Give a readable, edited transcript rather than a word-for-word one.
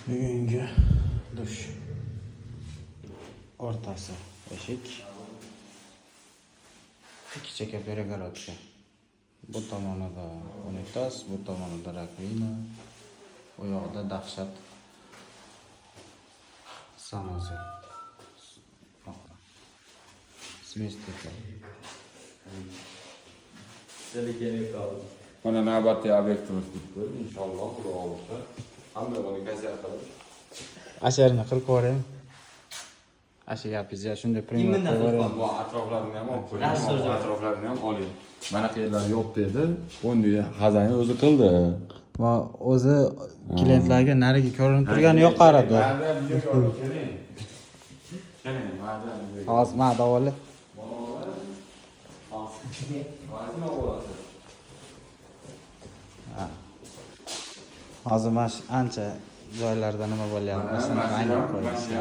Bugungi dush. O'rtasi eshik. Ikki chekka перегородка. Bu tomonida unitaz, bu tomonida раковина. U yoqda dahshat санузел. Сместитель. Kerak qoldi. Mana navbatdagi obyektimiz bitdi. Inshaalloh, Xudo xohlasa. Hamma buni косяк qilib. Asharini qilib ko'ring. Asha gapingizni shunday prima Именно qilib yuboring. Bu atroflarini ham olib qo'ying. Rasm Bu atroflarini ham oling. Mana qayerlar yo'q dedi. Uni xazani o'zi qildi. Va o'zi klientlarga narigi ko'rinib turgani yoqaradi. Mana video ko'ring, keling. Keling, mana video. Hozir mana davoli. Mana bo'ladi. Hozir mana shu ancha joylarda nima bo'lyapti? Masalan, aynan qo'yasiz.